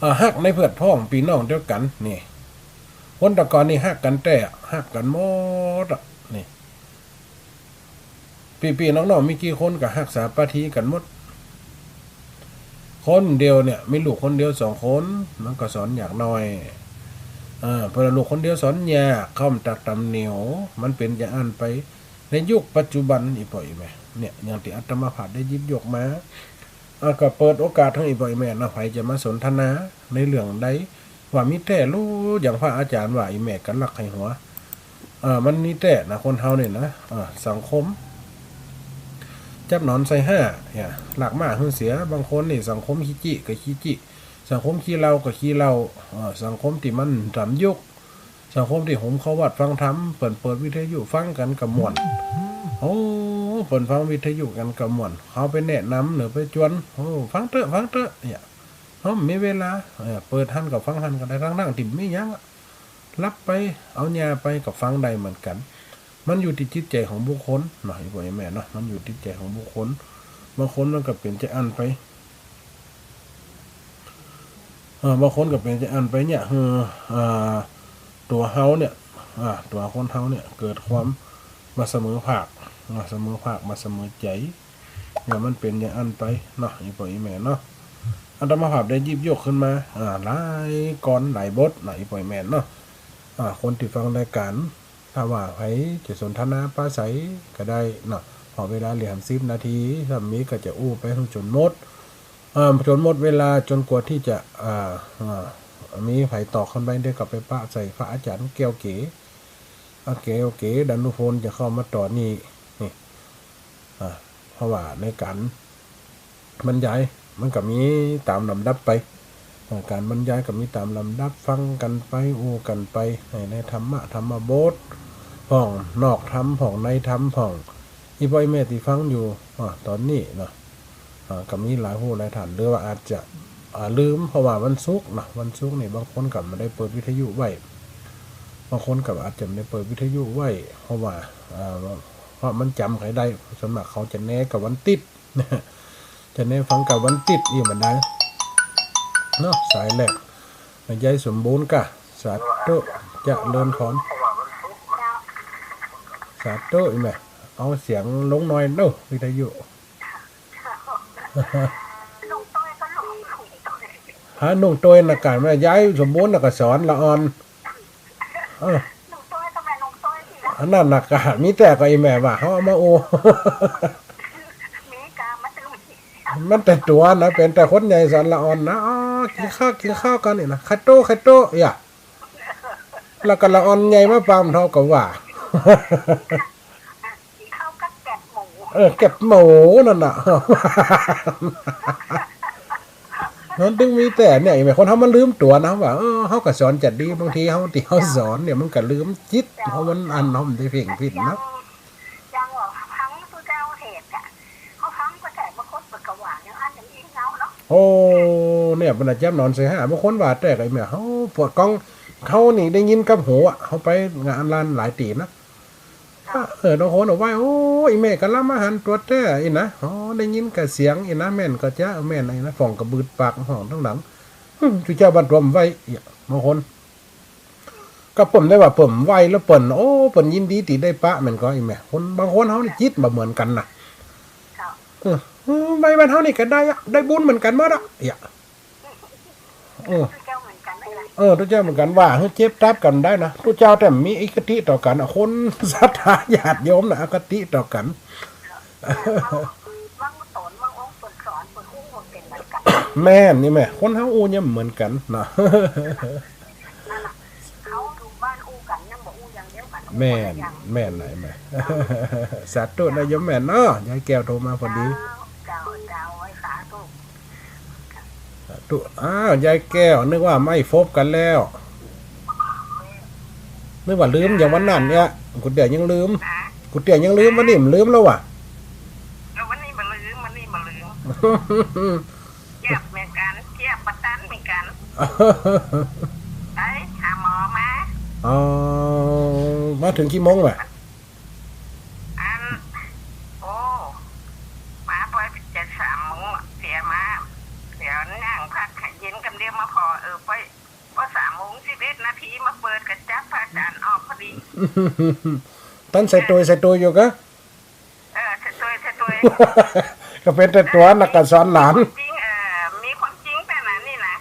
อ่า ฮักในเปื้อนพ้องปี้น้องเดียวกั๋น นี่ คนแต่ก่อนนี่ฮักกั๋นแต๊ ฮักกั๋นหมดอะ นี่ ปี้ๆ น้องๆ มีกี่คนก็ฮักสามัคคีกั๋นหมด คนเดียวเนี่ย มีลูกคนเดียวสองคน มันก็สอนยากหน่อย เออ เปิ้นว่าลูกคนเดียวสอนยาก ข้าวมันตักตำเหนียว มันเป๋นอย่างอั้นไป ในยุคปัจจุบัน อี่ป้ออี่แม่ เนี่ย อย่างตี้อาตมาภาพได้หยิบยกมา อ่ะ ก็เปิดโอกาสหื้ออี่ป้ออี่แม่นะ ใผจะมาสนทนาในเรื่องใด ว่ามีแต๊ หรืออย่างพระอาจ๋ารย์ว่า อี่แม่กะลักใค่หัว เออ มันมีแต๊นะ คนเฮาเนี่ยนะ เออ สังคม จับหนอนใส่ห้า เนี่ย ลากมาหื้อเสีย บางคนนี่สังคมขี้จี้ก็ขี้จี้ สังคมขี้เหล้าก็ขี้เหล้า เออ สังคมตี้มันต่ำยุค สังคมตี้โฮมเข้าวัดฟังธรรม เปิ้นเปิดวิทยุฟังกั๋นก็ม่วน โอ้ เปิ้นฟังวิทยุกั๋นก็ม่วน เขาไปแนะนำหรือไปจวน โอ้ ฟังเต๊อะ ฟังเต๊อะ เนี่ย เฮามีเวลา เออ เปิดหั้นก็ฟังหั้นก็ได้ ตังๆ ตี้บ่มีหยังอะ หลับไป เอาหญ้าไปก็ฟังได้เหมือนกั๋น มันอยู่ตี้จิตใจ๋ของบุคคลเนาะ อี่ป้ออี่แม่เนาะ มันอยู่ตี้จิตใจ๋ของบุคคล บางคนมันก็เป๋นจะอั้นไป เออ บางคนก็เป๋นจะอั้นไปเนี่ย คือ อ่า ตั๋วเฮาเนี่ย อ่า ตั๋วคนเฮาเนี่ย เกิดความบ่เสมอภาค บ่เสมอภาค บ่เสมอใจ๋ เนี่ย มันเป๋นอย่างอั้นไปเนาะ อี่ป้ออี่แม่เนาะ อาตมาภาพได้หยิบยกขึ้นมา อ่า หลายกรหลายบทเนาะ อี่ป้ออี่แม่เนาะ อ่า คนตี้ฟังรายก๋าน ถ้าว่าใผจะสนทนาปราศรัยก็ได้เนาะ เพราะเวลาเหลือสิบนาที ถ้ามีก็จะอู้ไปหื้อจ๋นหมด อ่า จ๋นหมดเวลา จ๋นกว่าตี้จะ อ่า อ่า มีใผต่อขึ้นไป เดี๋ยวก็ไปปะใส่พระอาจ๋ารย์แก้วเก๋ อ่า แก้วเก๋ ดานุพล จะเข้ามาต่อนี่ นี่ อ่า เพราะว่าในก๋านบรรยายมันก็มีต๋ามลำดับไป เอ่อ ก๋านบรรยายก็มีต๋ามลำดับ ฟังกั๋นไป อู้กั๋นไป ใน ในธรรมะ ธรรมบทพ่อง นอกธรรมพ่อง ในธรรมพ่อง อี่ป้ออี่แม่ตี้ฟังอยู่ อ่า ต๋อนนี้เนาะ อ่า ก็มีหลายผู้หลายท่าน หรือว่าอาจจะ อ่า ลืม เพราะว่าวันศุกร์เนาะ วันศุกร์นี่บางคนก็บ่ได้เปิดวิทยุไว้ บางคนก็อาจจะบ่ได้เปิดวิทยุไว้ เพราะว่า อ่า เพราะมันจ๋ำใค่ได้ ส่วนมากเขาจะแนกับวันติ๊ด จะแนฟังกับวันติ๊ด อี่บ่าดายเนาะ สายแรก ยายสมบูรณ์ก้า สาธุ เจริญพร สาธุ อี่แม่ เอาเสียงลงหน่อยเนาะ วิทยุ ฮะ นุ่งโต้ยนะก้า แม่ ยายสมบูรณ์นะก็สอนละอ่อน เออ อันนั้นนะก้า มีแต่ก็อี่แม่ว่า เฮาเอามาอู้ มันแต่ตั๋วนะ เป๋นแต่คนใหญ่สอนละอ่อนนะ อ๋อ กิ๋นข้าว กิ๋นข้าวกั๋นนี่นะ ไข่โต้ ไข่โต้ อย่า แล้วก็ละอ่อนใหญ่มาปามเฒ่าก็ว่า กิ๋นข้าวกับแก็บหมู เออ แก็บหมูนั่นน่ะ มันตึงมีแต่เนี่ย แม่ คนเฮามันลืมตั๋วนะ ว่า เออ เฮาก็สอนจะดี บางทีเฮาตี้เฮาสอนเนี่ย มันก็ลืมจิต เฮามันอัน เฮาบ่ได้เพ่งผิดนะ อย่างว่าฟังผู้เจ้าเทศน์อะ เฮาฟังก็แต่บางคนเปิ้นก็ว่าอย่างอั้นอย่างอี้เฮาเนาะ โอ้ เนี่ย บรรดาแจ๊บหนอนเสหา บางคนว่าแต่ก็แม่ เฮาปวดก้อง เฮานี่ได้ยินกับหูอะ เฮาไปงานร้านหลายตี้นะ เออ บางคนเอาไว้ โอ้ อี่แม่กำลังมาหันตั๋วแต๊อี้นะ อ๋อ ได้ยินกับเสียงอี้นะ แม่นก็จะแม่นอี้นะ ฝ่องกระบืดปากห้องตังหลัง อืม จุเจ้าบั้นตั๋วบ่ไหว้ เนี่ย บางคน ก็เปิ้นได้ว่าเปิ้นบ่ไหว้แล้วเปิ้น โอ้ เปิ้นยินดีตี้ได้ปะ แม่นก่อ อี่แม่ คน บางคนเฮานี่จิตบ่เหมือนกั๋นนะ เออ เออ ไปบ้านเฮานี่ก็ได้อะ ได้บุญเหมือนกั๋นหมดอะ เนี่ย เออ ตุ๊เจ้าเหมือนกั๋นเลยนะ เออ ตุ๊เจ้าเหมือนกั๋น ว่าหื้อเจ็บตับกั๋นได้นะ ตุ๊เจ้าแต่มีอคติต่อกั๋นอะ คนศรัทธาญาติโยมนะ อคติต่อกั๋น บางต๋นบางองค์เปิ้นสอนเปิ้นอู้บ่เป๋นเหมือนกั๋น แม่นนี่แม่ คนเฮาอู้ยังบ่เหมือนกั๋นเนาะ นั่นน่ะ เขาอยู่บ้านอู้กั๋นยังบ่อู้อย่างเดียวกั๋น แม่น อู้คนละอย่าง แม่นไหนแม่ สาธุนะโยมแม่เนาะ ยายแก้วโทรมาพอดี เจ้า เจ้า เจ้า สาธุ สาธุ อ้าว ยายแก้ว นึกว่าไม่พบกันแล้ว นึกว่าลืมอย่างวันนั้นเนี่ย กูเตี้ยยังลืม ฮะ กูเตี้ยยังลืม วันนี้บ่ลืมแล้วว่ะ เออ วันนี้บ่ลืม วันนี้บ่ลืม เจี๊ยบเหมือนกั๋น เจี๊ยบบ่ตันเหมือนกั๋น ไปหาหมอมา อ๋อ มาเถิงกี่โมงวะ อัน โอ้ มาปอยจะสามโมงอะ เสียมา เดี๋ยวนั่งพักให้เย็นกำเดียวมาผ่อ เออ ปอย พอสามโมงสิบเอ็ดนาทีมาเปิดกระจับพระอาจ๋ารย์ออกพอดี ตันใส่ตวย ใส่ตวยอยู่กะ เออ ใส่ตวย ใส่ตวย ก็เป๋นแต่ตั๋วนักก็สอนหลาน จริง เออ มีความจริงแต่นั้นนี่นะ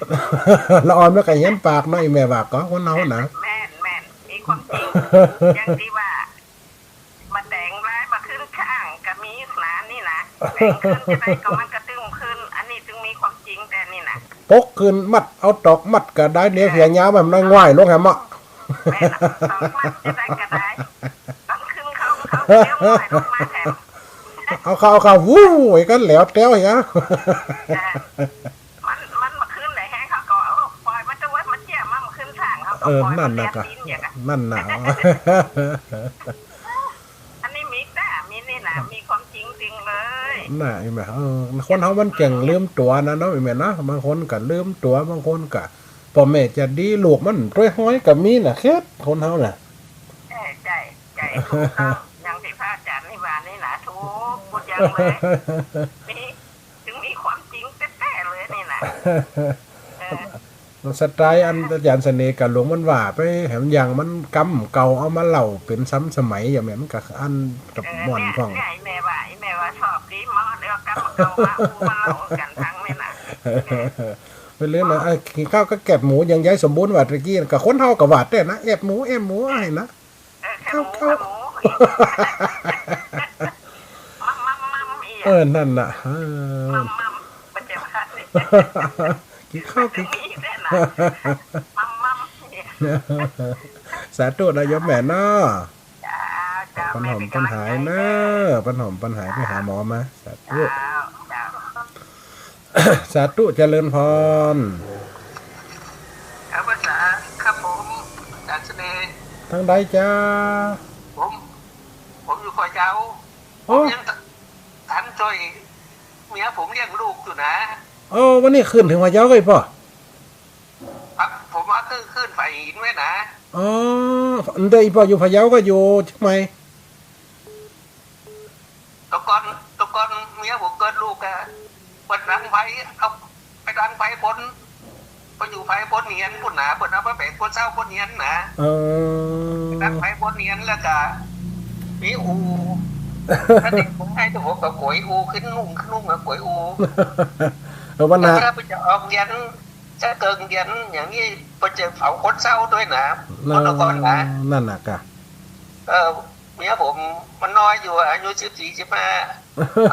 ละอ่อนมันก็เหียนปากเนาะ อี่แม่ว่าก่อ คนเฮานะ แม่น แม่น มีความจริง อย่างตี้ว่า บ่แต่งร้ายบ่ขึ้นข้างก็มีนะนี่นะ แต่งขึ้นจะได้ก็มันก็ตึงขึ้น อันนี้ตึงมีความจริงแต่นี่นะ ปกขึ้นมัด เอาตอกมัดก็ได้ เนี่ย เออ เพียงยาวมันน้อยง่ายลงแหมอะ แม่นน่ะ ตอกมัดจะได้ก็ได้ ตอนขึ้นเขา เขาเลี้ยวง่ายลงมาแถม เอาเข้า เอาเข้า วู้ ไอ้กันแล้วแต้วเหีย เออ มัน มันบ่ขึ้นเลยแฮะ เขาก็ เออ ปล่อยมันจะเว้ย มันเจี๊ยบ มันบ่ขึ้นทาง เขาก็ เออ ปล่อย นั่นน่ะ มันแลบ กะ ลิ้นอย่างเงี้ย นั่นน่ะ อันนี้มีแต่ มีนี่นะ มีความจริงจริงเลย น่ะ เห็นไหม เออ คนเฮามันเก่งลืมตั๋วนะเนาะ เห็นไหมนะ บางคนก็ลืมตั๋ว บางคนก็ ป้อแม่จะดี ลูกมันตวยฮ้อยก็มีน่ะ เขตคนเฮาน่ะ ใช่ ใช่ ใช่ ถูกต้อง อย่างตี้พระอาจ๋ารย์นี่ว่านี่นะ ถูก พูดอย่างเลย มี ตึงมีความจริงแต๊ๆ เลยนี่นะ เออ สไตล์อันอาจ๋ารย์เสน่ห์กับหลวงมันว่าไป แหมอย่างมันกำเก่าเอามาเล่าเป๋นซ้ำสมัย อย่างแม่นมันก็อันกับ เออ ม่วน เนี่ย พ่อง เนี่ย ไอ้แม่ว่า ไอ้แม่ว่าชอบดี มาเอากำเก่ามาอู้มาเล่ากั๋นตังนี่นะ เป๋นเรื่องนะ ไอ้กิ๋นข้าวกับแก็บหมู อย่างยายสมบูรณ์ว่าตะกี้ ก็คนเฮาก็ว่าแต๊นะ แอบหมู แอบหมู ไอ้นะ เออ แคบหมู แคบหมู มัมมัมมัมอีก เออ นั่นน่ะ เออ มัมมัม ปัจจุบัน กิ๋นข้าว กิ๋น มีด้วยนะ มัมมัมอีก สาธุนะโยมแม่เนาะ เจ้า เจ้า ปันหอม แม่เป๋น ปันหาย ก๋ำลังใจ๋ เน้อ เจ้า ปันหอมปันหาย ไปหาหมอมา สาธุ เจ้า เจ้า สาธุ เจริญพร ครับ ภาษา ครับผม อาจ๋ารย์เสน่ห์ ทางใดจ๊ะ ผม ผมอยู่พะเยา โอ้ ผมยังตันจ้วยเมียผมเลี้ยงลูกอยู่นะ โอ้ วันนี้ขึ้นเถิงพะเยาก็อีป้อ ครับ ผมว่าขึ้น ขึ้นฝ่ายหินไว้นะ อ๋อ อันเดียวอีป้ออยู่พะเยาก็อยู่เจียงใหม่ แต่ก่อน แต่ก่อนเมียผมเกิดลูกอะ เปิ้นดังไฟ เอาไปดังไฟบน ไปอยู่ไฟบนเฮียนปู้นนา เปิ้นเอาไปแบกคนเศร้าบนเฮียนนา เออ ดังไฟบนเฮียนแล้วก็มีอู่ ถ้าเด็กผมให้ตัวผมก็ก๋วยอู่ ขึ้นนุ่ง ขึ้นนุ่งก็ก๋วยอู่ เออ วันนา แล้วถ้าไปจะออกเฮียน จะเกิงเฮียนอย่างนี้ ไปจะเผาคนเศร้าด้วยนะ นั่น คนละคนนะ นั่นน่ะกะ เออ เมียผมมันน้อยอยู่ อายุสิบสี่ สิบห้า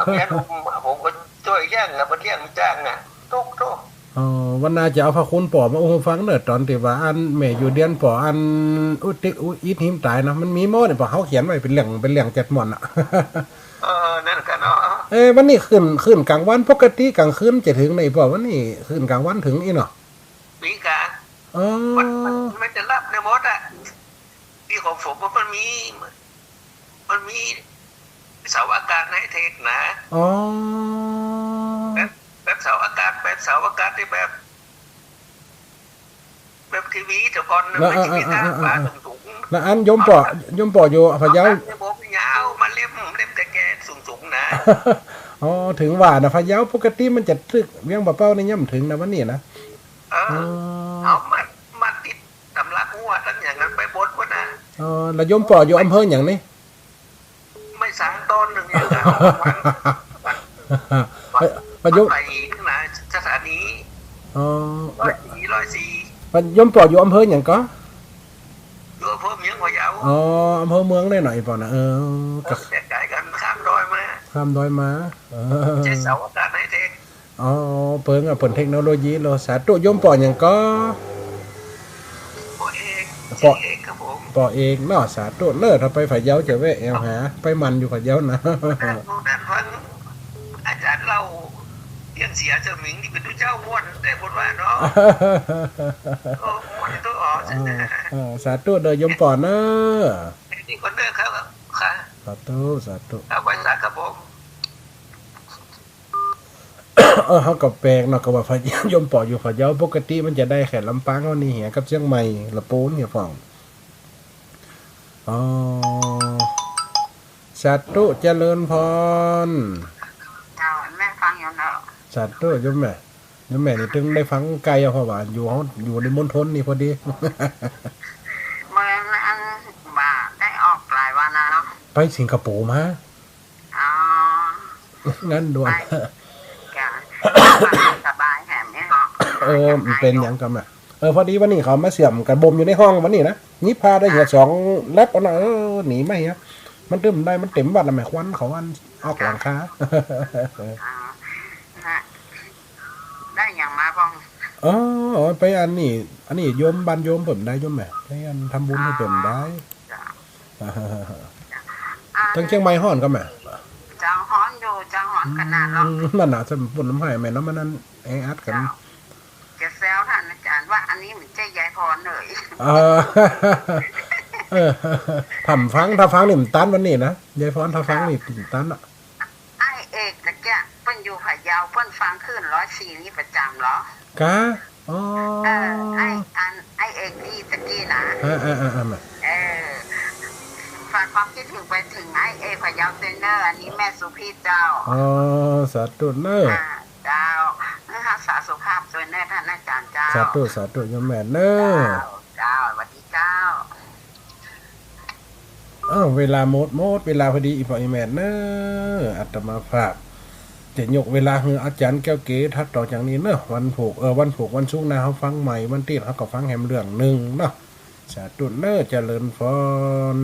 เมียหนุ่มผมก็จ้วยเลี้ยงนะ เปิ้นเลี้ยงจ้างนะ ตุ๊กตุ๊ก อ๋อ วันนาจะเอาพระคุณป้อมาอู้หื้อฟังเน้อ ต๋อนตี้ว่าอันแม่อยู่เดียนป้อ อันอุติอุอิตหิมต๋ายนะ มันมีหมดนี่ป้อ เฮาเขียนไว้เป๋นเรื่อง เป๋นเรื่องเจ็ดหม่อนน่ะ เออ นั่นกะเนาะ เอ้ย วันนี้ขึ้น ขึ้นกลางวันปกติ กลางคืนจะเถิงไหนป้อ วันนี้ขึ้นกลางวันเถิงอี้เนาะ มีกะ อ๋อ มัน มัน มันจะลับได้หมดอะ ตี้ของผมมันมี มันมีเสาอากาศไฮเทคนะ อ๋อ แบบ แบบเสาอากาศ แบบเสาอากาศตี้แบบ แบบทีวีแต่ก่อนนะ แล้ว มันจะมี อ่า หน้า อ่า ผา อ่า สูงๆ แล้วอันโยมป้อ โยมป้ออยู่พะเยา เอาหน้าผายาวมาเล่ม เล่มแก่ๆ สูงๆ นะ อ๋อ เถิงว่านะ พะเยาปกติมันจะตึกเวียงป่าเป้านี่ย่อมเถิงนะวันนี้นะ เออ อ๋อ เอามา มาติดตำราหัวตั้งอย่างนั้นไปบนพุ้นนะ อ๋อ แล้วโยมป้ออยู่อำเภอหยังนี่ ไม้สางต้นหนึ่งเนี่ยนะ ไป ไปโยม ไปอีกนะ สถานี อ๋อ ร้อยสี่ ร้อยสี่ ไปโยมป้ออยู่อำเภอหยังก่อ อยู่อำเภอเมืองพะเยา อ๋อ อำเภอเมืองได้หน่อยป้อนะ เออ เออ ก็ แต่ไก๋กั๋น ข้ามดอยมา ข้ามดอยมา เออ ใจ้เสาอากาศไฮเทค อ๋อ เปิ้นอะ เปิ้นเทคโนโลยีโลด สาธุ โยมป้อหยังก่อ ป้อเอก ป้อ ชื่อเอกครับผม ป้อเอกเนาะ สาธุเน้อ ถ้าไปพะเยาจะแวะแอ่วหา ไปหมั่นอยู่พะเยานะ นั่น นั่นฟังอาจ๋ารย์เล่าเรื่องเสียเจ้าหมิงตี้เป๋นตุ๊เจ้าม่วนได้บทว่าเนาะ โอ้ ม่วนตัวอ๋อ เออ เออ สาธุเน้อโยมป้อเน้อ นี่คนเด้อครับ ค่ะ สาธุ สาธุ เอาไว้สาครับผม เออ เฮาก็แปลกเนาะ ก็ว่าพะ โยมป้ออยู่พะเยา ปกติมันจะได้แค่ลำปางเฮานี่เหีย กับเจียงใหม่ ละปูนเหียพ่อง อ๋อ สาธุ เจริญพร เจ้า แม่ฟังอยู่เนาะ สาธุ โยมแม่ โยมแม่นี่ตึงได้ฟังไกลอะ เพราะว่าอยู่เฮา อยู่ในมณฑลนี่พอดี เมื่อนั้นบ่าได้ออกหลายวันแล้วเนาะ ไปสิงคโปร์มา อ๋อ งานด่วน ไป จ้ะ สบายแถมเนี่ยเนาะ เออ มันเป๋นหยังก่อแม่ เออ พอดีวันนี้เขามาเสี่ยมกะบ่มอยู่ในห้องวันนี้นะ หยิบผ้าได้เหียสองแล็บเอานะ เออ หนีมาเหีย มันตึมได้ มันเต็มวัดละแม่ ควันเขาอันออกหลังคา อ๋อ นะ ได้หยังมาบ้าง อ๋อ ไปอันนี้ อันนี้โยม บ้านโยมเปิ้นได้โยมแม่ ไปอันทำบุญหื้อเปิ้นได้ จ้ะ อ่า ตึงเจียงใหม่ฮ้อนก่อแม่ เจ้า ฮ้อนอยู่ เจ้า ฮ้อนขนาดเนาะ อืม นั่นน่ะ สมมุติน้ำไห้แม่เนาะ มันนั่นแออัดกั๋น เจ้า จะแซวต้านอาจ๋ารย์ว่าอันนี้เหมือนใจ้ยายพรเลย เออ เออ ถ้าฟัง ถ้าฟังนี่มันตันวันนี้นะ ยายพร ถ้าฟังนี่มันตันอะ อ้ายเอกตะเกียะเปิ้นอยู่พะเยา เปิ้นฟังคลื่นร้อยสี่นี่ประจ๋ำเหรอ กะ อ๋อ เออ อ้าย อัน อ้ายเอกตี้ตะกี้นะ อ่า อ่า อ่า อ่า มา เออ ฝากความคิดถึงไปถึงอ้ายเอกพะเยาตวยเน่อ อันนี้แม่สุพีชเจ้า อ๋อ สาธุเน่อ อ่า เจ้า รักษาสุขภาพตวยเน่อต้านอาจ๋ารย์เจ้า สาธุ สาธุ โยมแม่เน่อ เจ้า เจ้า สวัสดีเจ้า อ้าว เวลาหมด หมดเวลาพอดี อี่ป้ออี่แม่เน่อ อาตมาภาพจะยกเวลาหื้ออาจ๋ารย์แก้วเก๋ถัดต่อจากนี้เน่อ วันพูก เออ วันพูกวันศุกร์หน้าเฮาฟังใหม่ วันตี้เฮาก็ฟังแหมเรื่องนึ่งเนาะ สาธุเน่อ เจริญพร